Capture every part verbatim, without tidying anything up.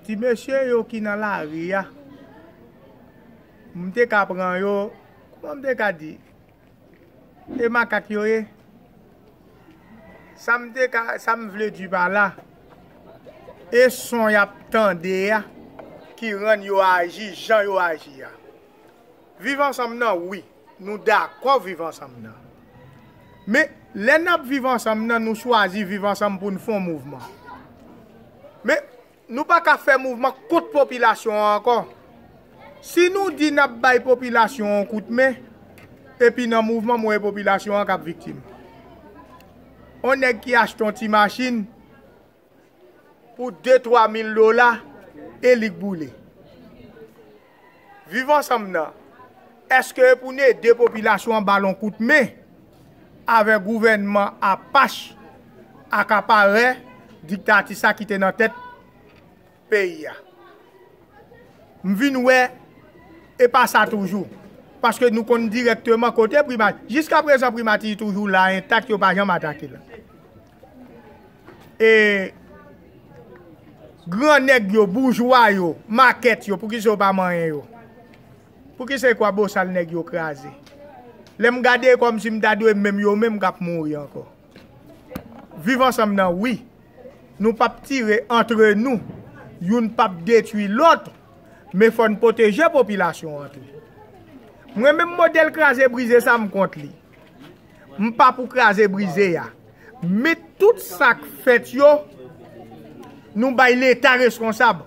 Ti mesye yo ki nan lari a, m te ka pran yo, kòman m te ka di, e makak yo ye. Sa m te ka, sa m vle di pa la, e son y ap tande a ki rann yo aji jan yo aji a. Viv ansanm nan, wi, nou dakò viv ansanm nan. Men, lè n ap viv ansanm nan, nou chwazi viv ansanm pou n fè yon mouvman. Men, nou pa ka fè mouvman kont popilasyon an ankò. Si nou di n ap bay popilasyon an yon kout men, epi nan mouvman, m wè popilasyon an k ap viktim. Yon nèg ki achte yon ti machin, pou de twa mil dola e li k boule. Viv ansanm nan, èske e pou n ede popilasyon an ba l yon kout men avèk gouvènman apach, akaparè, diktati sa ki te nan tèt peyi a? M vin wè e pa sa toujou. Paske nou konn dirèkteman kote primati. Jiska prezan primati toujou la entak, yo pa janm atake l. E gran nèg yo, boujwa yo, makèt yo, poukisa yo pa manyen yo? Poukisa e kwa bosal nèg yo kraze? Lè m gade e kòmsi m ta dwe menm yo menm k ap mouri ankò. Viv ansanm nan, wi. Nou p ap tire antre nou. Youn p ap detwi lòt. Men fò n pwoteje popilasyon an tou. Mwen menm modèl kraze brize sa m kont li. M pa pou kraze brize a. Men tout sa k fèt yo, nou bay Leta reskonsab.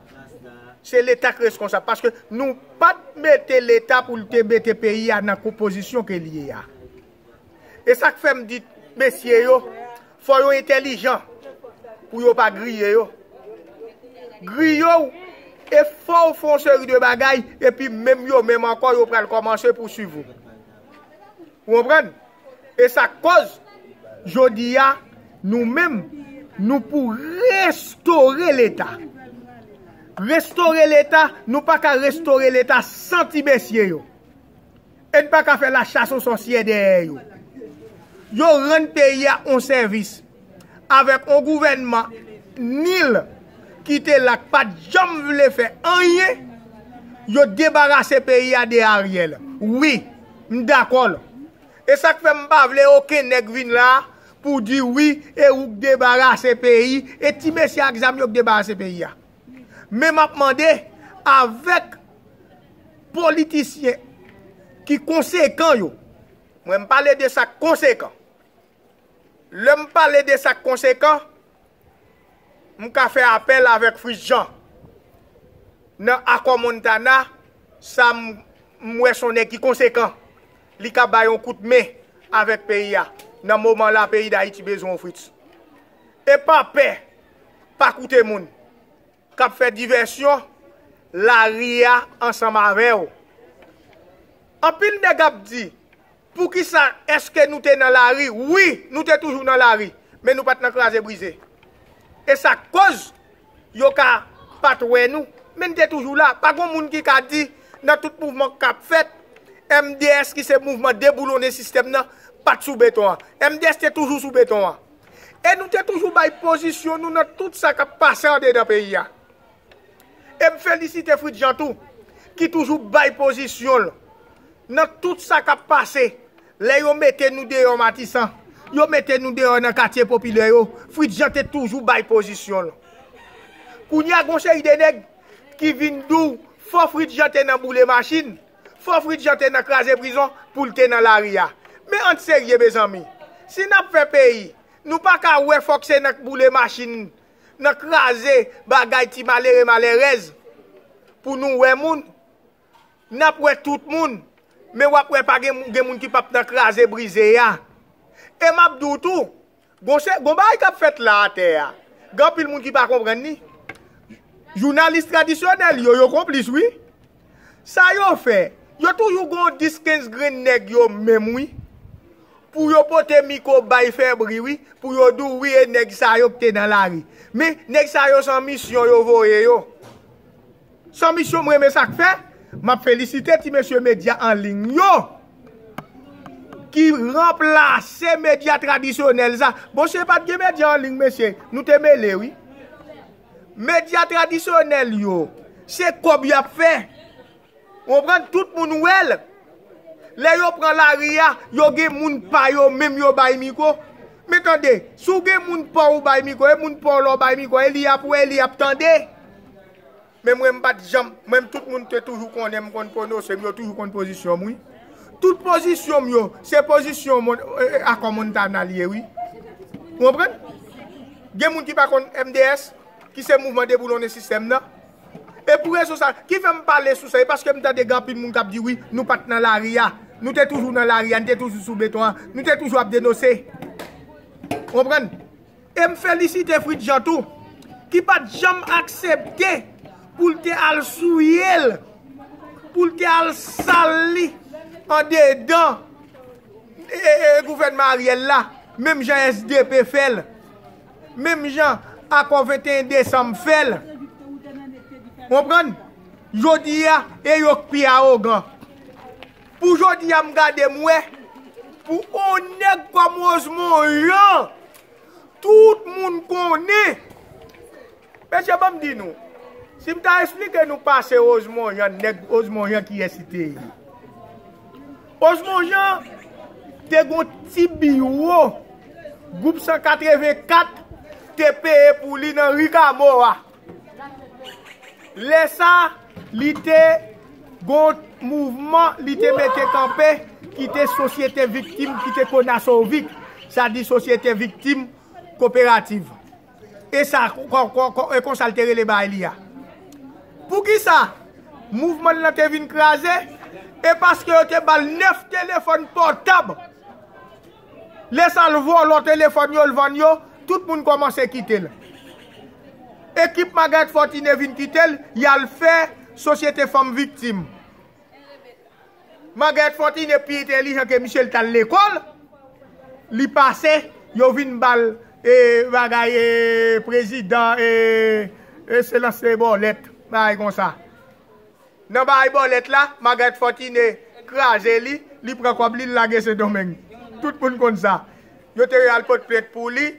Se Leta k reskonsab. Paske nou pa t mete Leta pou l te mete peyi a nan konpozisyon ke l ye a. E sa k fè m di mesye yo, fò yo entèlijan pou yo pa griye yo. Griye w, e fò w fè yon seri de bagay, epi menm yo menm ankò, yo pral kòmanse pouswiv ou. Ou konprann? E sa k koz, jodi a, nou menm, nou pou restore Leta. Restore Leta, nou pa ka restore Leta san ti mesye yo. E n pa ka fè lachas o sòsyè dèyè yo. Yo rann peyi a yon sèvis avèk yon gouvènman nil ki te la k pa t janm vle fè anyen. Yo debarase peyi a de Ariel. Wi, m dakò l. E sa k fè m pa vle okenn nèg vin la pou di wi, e ou k debarase peyi, e ti mesye ak zam yo k debarase peyi a. Men m ap mande avèk politisyen ki konsekan yo. Mwen, m pale de sa k konsekan. Lè m pale de sa k konsekan, m ka fè apèl avèk Fritz Jean. Nan akò Montana, sa m, m wè s on nèg ki konsekan. Li ka bay yon kout men avèk peyi a. Nan moman la, peyi Dayiti bezwen w, Fritz. E pa pè, pa koute moun k ap fè divèsyon lari a ansanm avè w. Anpil nèg ap di, poukisa èske nou te nan lari? Wi, nou te toujou nan lari, men nou pa t nan kraze brize. E sa k koz yo ka pa t wè nou, men n te toujou la. Pa gon moun ki ka di, nan tout mouvman k ap fèt, M D S ki se mouvman deboulonnen sistèm nan, pa t sou beton an. M D S te toujou sou beton an. E nou te toujou bay pozisyon nou nan tout sa k ap pase andedan peyi a. E m felisite Fritz Jean tou, ki toujou bay pozisyon l nan tout sa k ap pase. Lè yo mete nou deyò Matisan, yo mete nou deyò nan katye popilè yo, Fritz Jean te toujou bay pozisyon l. Kounye a, gon seri de nèg ki vin di w, fò Fritz Jean te nan boule machin, fò Fritz Jean te nan kraze prizon pou l te nan lari a. Men ann serye, mezanmi. Si n ap fè peyi, nou pa ka wè fòk se nan boule machin, nan kraze bagay ti malere malerèz pou nou wè moun. N ap wè tout moun, men w ap wè pa gen, gen moun ki p ap nan kraze brize a. E m ap di w tou, gon se, gon bagay k ap fèt la atè a. Gen anpil moun ki pa konprann li. Jounalis tradisyonèl yo, yo konplis, wi. Sa yo fè, yo toujou gon dis kenz grenn nèg yo menm, wi. Pou yo pote mikwo bay fè bri, wi. Pou yo di w, wi, e nèg sa yo k te nan lari. Men, nèg sa yo se yon misyon yo voye yo. Se yon misyon, m renmen sa k fè. M ap felisite ti mesye medya an liy yo ki ranplase medya tradisyonèl sa. Bon, si pa t gen medya an liy, mesye, nou te mele, wi. Medya tradisyonèl yo, se kòb y ap fè. Ou konprann? Tout moun wè l. Lè yo pran lari a, yo gen moun pa yo menm yo bay mikwo. Men tande, si w gen moun pa w ou bay mikwo, e moun pa w la w bay mikwo, e li ap wè, e li ap tande. Men mwen, m pa t janm, mwen, tout moun te toujou konnen m konn pwononse m, yo toujou konn pozisyon m, wi. Tout pozisyon m yo, se pozisyon Mon- e, e, Akò Montana l ye, wi. Ou konprann? Gen moun ki pa konn M D S, ki se mouvman deboulonnen sistèm nan. E pou rezon sa, ki fè m pale sou sa, e paske m tande gen anpil moun k ap di, wi, nou pa t nan lari a. Nou te toujou nan lari a, nou te toujou sou beton an, nou te toujou ap denonse. Ou konprann? E m felisite Fritz Jean tou, ki pa t janm aksepte pou l te al souye l, pou l te al sal li andedan e, e, e, gouvènman Ariel la, menm jan S D P fè l, menm jan Akò venteyen desanm fè l. Konprann? Jodi a, e yo k pi awogan. Pou jodi a, m gade, m wè, pou on nèg kòm Rosemond Jean, tout moun konnen. Mesye, ban m di nou, si m ta esplike nou pase Rosemond Jean, nèg Rosemond Jean kiyès li te ye. Osmond Jean te gon ti biwo gwoup san katrevenkat te peye pou li nan Rikamo a. Lè sa, li te gon mouvman li te mete kanpe ki te Sosyete Viktim, ki te Konasovik, sa di Sosyete Viktim Koperativ. E sa, kon- kon- kon- e konsa l te rele bagay li a. Poukisa mouvman l lan te vin kraze? E paske yo te ba l nèf telefòn pòtab. Lè sa l vòlò telefòn yo, l vann yo, tout moun kòmanse kite l. Ekip Margaret Fortuné vin kite l, y al fè Sosyete Fanm Viktim. Margaret Fortuné pi entèlijan ke misye, l t al lekòl. Li pase, yo vin ba l, e, bagay, e, prezidan, e, e, se lanse bòlèt, bagay konsa. Nan bagay bòlèt la, Margaret Fortuné kraze li, li pran kòb li, l lage Sendomeng. Tout moun konn sa. Yo te al pot plent pou li,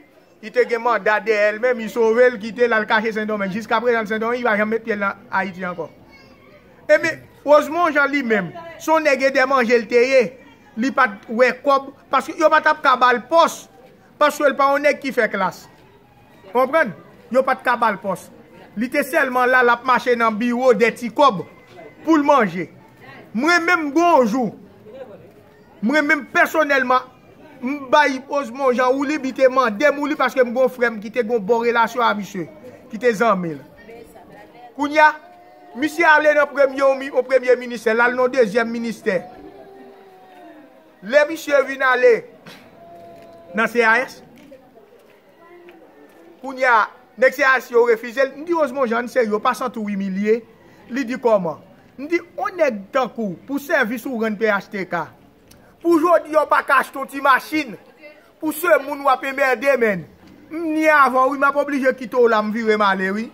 li te gen manda dèyè l, men li sove l, kite l al kache Sendomeng. Jiskaprezan, Sendomeng, li pa janm met pye l nan Ayiti ankò. Ebyen, Rosemond Jean li menm, se yon nèg ede manje l te ye, li pa t wè kòb, paske yo pa t ap ka ba l pòs, paske l pa yon nèg ki fè klas. Konprann? Yo pa t ka ba l pòs. Li te sèlman la, l ap mache nan biwo dè ti kòb pou l manje. Mwen menm, gon jou, mwen menm pèsonèlman, m bay Rosemond Jean woulib, li te mande m woulib paske m gon frè m ki te gon bon relasyon a misye, ki te zanmi l. Kounye a, misye ale nan premye, yon mi- yon premye ministè, l al nan dezyèm ministè. Lè misye vin ale nan C A S, kounye a, nèg C A S yo refize l. M di Rosemond Jean, serye, w pa santi w imilye? Li di kòman? M di, on nèg tankou w, pou sèvis ou rann P H T K, pou jodi a w pa ka achte yon ti machin, pou semoun w ap enmède, menn. M ni avè w, wi, m ap oblije kite w la, m vire m ale, wi.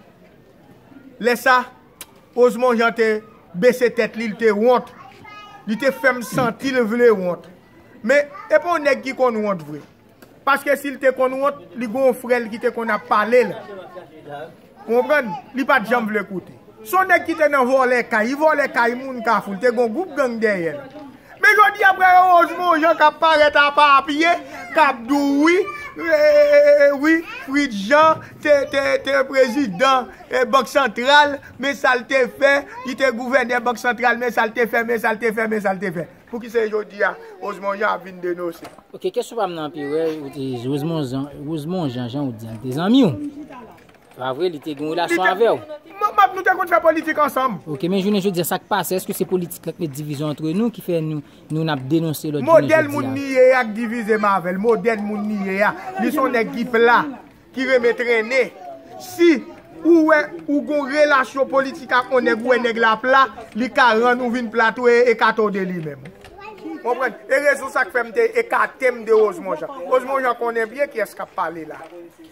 Lè sa, Rosemond Jean te bese tèt li, li te wont. Li te fè m santi l vle wont. Men, e pa yon nèg ki konn wont vre. Paske si l te konn wont, li gon frè l ki te konn ap pale l. Ou konprann? Li pa t janm vle koute. Se yon nèg ki te nan vòlè kay, li vòlè kay moun Kafou, li te gon gwoup gang dèyè l. Men jodi a, frè yo, Rosemond Jean k ap parèt apa a pye, k ap di w wi, e, e, e, e, wi, Fritz Jean te, te, te prezidan, e, Bank Santral, men sa l te fè, li te gouvènè Bank Santral, men sa l te fè, men sa l te fè, men sa l te fè. Poukisa jodi a, Rosemond Jean ap vin denonse? Ok, kesyon pa m nan pi wè, ou te Rosemond Jean, Rosemond Jean, jan ou di a, li te zanmi w. Pa vre, li te gen yon relasyon avè w. M ap, nou te konn fè politik ansanm. Ok, men jounen jodi a, sa k pase, èske se politik la k met divizyon antre nou ki fè nou, nou n ap denonse lòt jounen jodi a? Modèl moun li ye a k divize m avè l. Modèl moun li ye a. Li se yon nèg ki pla, ki renmen trennen. Si ou wè ou gon relasyon politik ak yon nèg, ou wè nèg la pla, li ka rann ou vin pla tou e ekate w de li menm. Konprann? E rezon sa k fè m te ekate m de Rosemond Jean. Rosemond Jean konnen byen kiyès k ap pale la.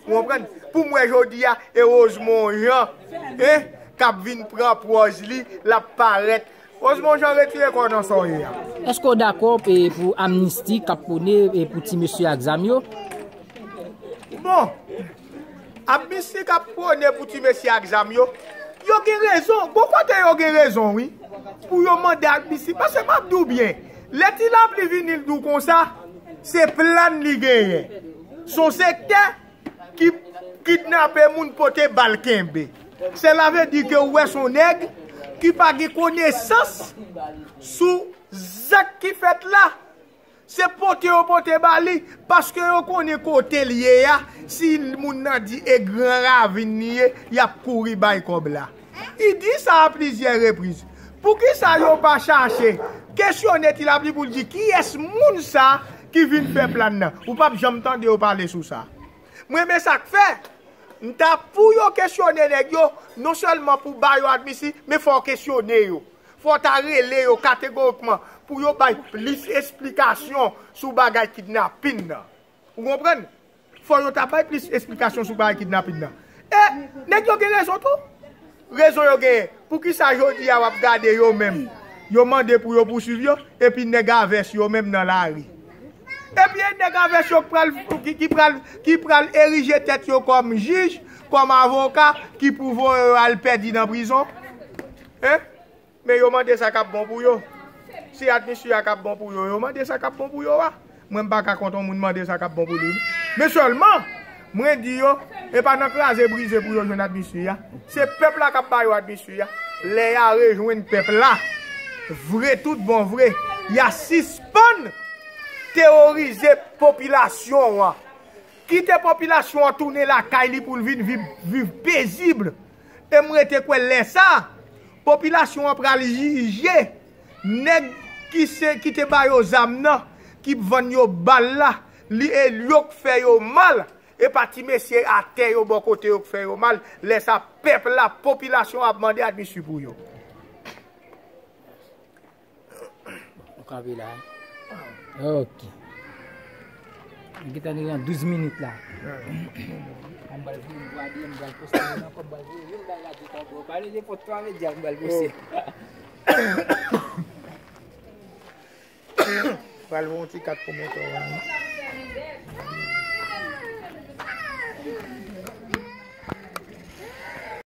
Ou konprann? Pou m wè jodi a, e Rosemond Jean, en, k ap vin pran pòz li, l ap parèt. Rosemond Jean, retire kò w nan sa w ye a. Èske w dakò, e, pou amnisti k ap pwone, e, pou ti mesye ak zam yo? Bon, Admisi k ap pwone pou ti mesye ak zam yo, yo gen rezon. Gon kote yo gen rezon, wi. Pou yo mande Admisi. Paske m ap di w byen, lè Ti Lapli vini l di w konsa, se plan li genyen. Se yon sektè ki kidnape moun, pote bal kenbe. Sela vle di ke w wè se yon nèg ki pa gen konesans sou zak ki fèt la. Se pote yo pote ba li, paske yo konnen kote l ye a, si moun nan di e Gran Ravin li ye, y ap kouri bay kòb la. Li di sa a plizyè repriz. Poukisa yo pa chache kesyone Ti Lapli pou l di kiyès moun sa ki vin fè plan nan? Ou p ap janm tande yo pale sou sa. Mwen, men sa k fè, m ta pou yo kesyone nèg yo, non sèlman pou ba yo Admisi, men fò w kesyone yo. Fò w ta rele yo kategorikman pou yo bay plis esplikasyon sou bagay kidnapin nan. Ou konprann? Fò yo ta bay plis esplikasyon sou bagay kidnapin nan. E nèg yo gen rezon tou. Rezon yo genyen. Poukisa jodi a w ap gade yo menm? Yo mande pou yo pouswiv yo, epi nèg a vès yo menm nan lari. Epi e nèg a vès yo ki pral, ki, ki pral, ki pral erije tèt yo kòm jij, kòm avoka, ki pou voye yo al pèdi nan prizon. Hein? Men yo mande sa k ap bon pou yo. Si Admisi a k ap bon pou yo, yo mande sa k ap bon pou yo a. Mwen, m pa ka kont yon moun mande sa k ap bon pou li. Men sèlman, mwen di yo, e pa nan kraze brize pou yo jwenn Admisi a. Se pèp la k ap ba yo Admisi a. Lè y a rejwenn pèp la, vre, tout bon vre, y a sispann teworize popilasyon an. Kite popilasyon an tounen lakay li pou l vin viv, viv pezib. E m rete kwè lè sa, popilasyon an pral jije nèg ki se, ki te ba yo zam nan, ki vann yo bal la, li e yo k fè yo mal, e pa ti mesye atè yo bò kote yo k fè yo mal. Lè sa, pèp la, popilasyon an ap mande Admisi pou yo. Ou kanpe la. Ok. M gentan gen yon douz minit la. An m pral vin gade, m pral poste moun ankò, m pral voye yon bagay la di konpò. Pale de post twa medya, m pral poste. Pral voye yon ti kat pou mete w la.